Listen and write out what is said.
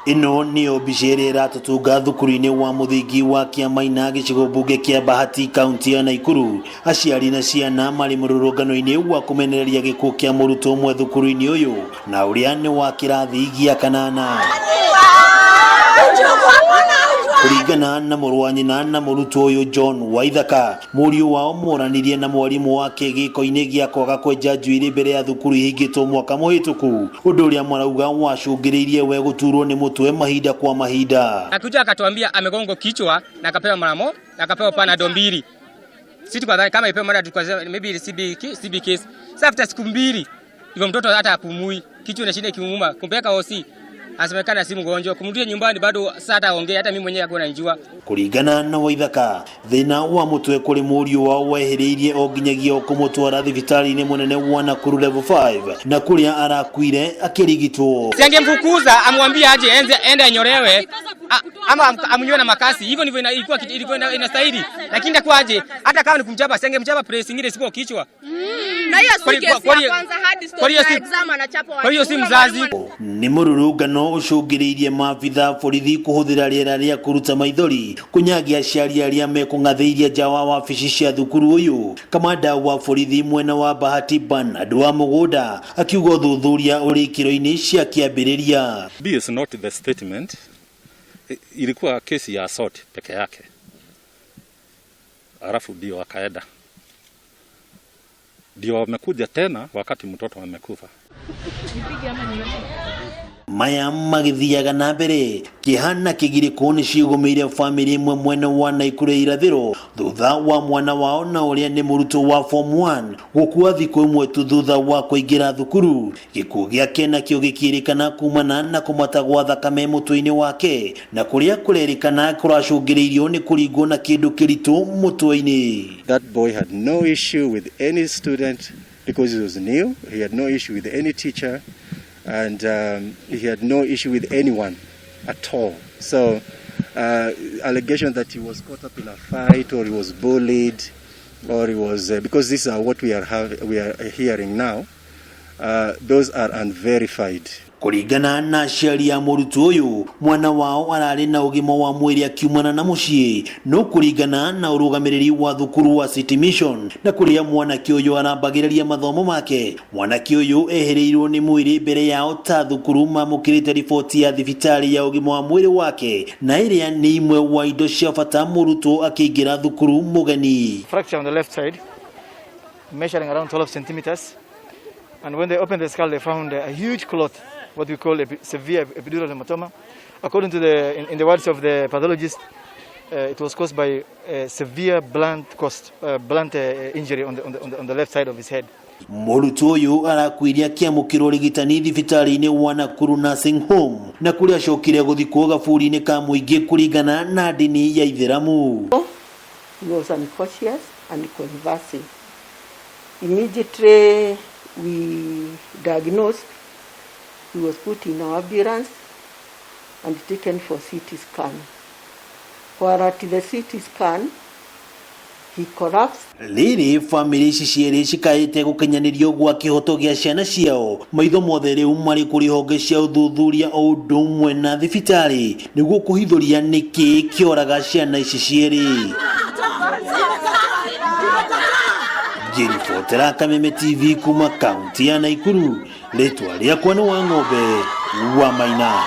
Ĩno nĩyo mbica ĩrĩa ĩratũtunga thukuru-inĩ wa mũthingi wa Kĩamaina gĩcigo mbunge kĩa Bahati kaunti ya Naikuru. Aciari na ciana marĩ mũrũrũngano-inĩ wa kũmenereria gĩkuũ kĩa mũrutwo ũmwe thukuru-inĩ ũyũ na ũrĩa nĩ wa kĩrathi gĩa kanana. Kũringana na mũrũ wa nyina na mũrutwo ũyũ John Waithaka, mũriũ wao moranirie na mwarimũ wake gĩko-inĩ gĩa kwaga kwenja njuĩrĩ mbere ya thukuru ihingĩtwo mwaka mũhĩtũku, ũndũ ũrĩa marauga wacũngĩrĩirie we gũturwo nĩ mũtwe mahinda kwa mahinda. Akuja akatuambia amegongwa kichwa na akapewa maramo na akapewa panado mbili. Sisi tukadhani kama ipewe mara tukasema maybe CB, CB case. Sasa after siku mbili hivyo mtoto hata apumui, kichwa inashinda ikimuuma, kumpeleka hosi asemekana si mgonjwa, kumrudisha nyumbani bado sasa hata aongee, hata mimi mwenyewe hakuwa nanijua. Kũringana na Waithaka, thĩna wa mũtwe kũrĩ mũriũ wao wehĩrĩirie o nginyagia o kũmũtwara thibitarĩ-inĩ mũnene wa Nakuru Level 5 na kũrĩa arakuire akĩrigitwo. Si angemfukuza amwambie aje enze ende anyolewe ama amnyoe na makasi. Hivyo ndivyo ilikuwa ilikuwa inastahili, lakini itakuwa aje? Hata kama ni kumchapa, si angemchapa press ingine isipo kichwa. Na hiyo si kesi ya kwanza hadi story ya exam anachapwa. Kwa hiyo si mzazi. Nĩ mũrũrũngano ũcũngĩrĩirie maabitha borithi kũhũthĩra rĩera rĩa kũruta maithori kũnyagia aciari arĩa mekũng'athĩirie nja wa wabici cia thukuru ũyũ. Kamanda wa borithi mwena wa Bahati Bernard wa Mũgũnda akiuga ũthuthuria ũrĩ ikĩro-inĩ cia kĩambĩrĩria. B is not the statement. Ilikuwa kesi ya assault peke yake, alafu ndio akaenda, ndio wamekuja tena wakati mtoto amekufa. Maya magĩthiaga na mbere kĩeha na kĩgirĩko nĩ ciĩgũmĩire bamĩrĩ ĩmwe mwena wa Naikuru ya irathĩro thutha wa mwana wao na ũrĩa nĩ mũrutwo wa form 1 gũkua thikũ ĩmwe tu thutha wa kũingĩra thukuru. Gĩkuũ gĩake nakĩo gĩkĩrĩkana kumana na kũmata gwa thakame mũtwe-inĩ wake na kũrĩa kũrerĩkana kũracũngĩrĩirio nĩ kũringwo na kĩndũ kĩritũ mũtwe-inĩ. That boy had no issue with any student because he was new. He had no issue with any teacher, and he had no issue with anyone at all. So, allegation that he was caught up in a fight or he was bullied or he was because these are what we are hearing now. Those are unverified. Kũringana na aciari a mũrutwo ũyũ, mwana wao ararĩ na ũgima wa mwĩrĩ akiumana na mũciĩ, no kũringana na ũrũgamĩrĩri wa thukuru wa City Mission na kũrĩa mwanake ũyũ arambagĩrĩria mathomo make, mwanake ũyũ ehereirwo nĩ mwĩrĩ mbere yao ta thukuru mamũkĩrĩte riboti ya thibitarĩ ya ũgima wa mwĩrĩ wake na ĩrĩa nĩ imwe wa indo cia bata mũrutwo akĩingĩra thukuru mũgeni. Fracture on the left side, measuring around 12 centimeters. And when they opened the skull, they found a huge clot, what we call a severe epidural hematoma. According to in the words of the pathologist, it was caused by a severe blunt injury on the left side of his head. Mũrutwo ũyũ arakuire akĩamũkĩrwo ũrigitani thibitarĩ-inĩ wa Nakuru Nursing Home na kũrĩa acokire gũthikwo gaburi-inĩ ka mũingĩ kũringana na ndini ya Ithĩramu. He was unconscious and convulsing. Immediately we diagnosed, he was put in our ambulance and taken for CT scan. While at the CT scan, he collapsed. Rĩrĩ bamĩrĩ ici cierĩ cikaĩte gũkinyanĩrio gwa kĩhoto gĩa ciana ciao, maitho mothe rĩu marĩ kũrĩ honge cia ũthuthuria o ũndũ ũmwe na thibitarĩ nĩguo kũhithũria nĩkĩ kĩoraga ciana ici cierĩ. Ngĩribotera Kameme TV kuma kaunti ya Naikuru, rĩtwa rĩakwa nĩ Wang'ombe wa Maina.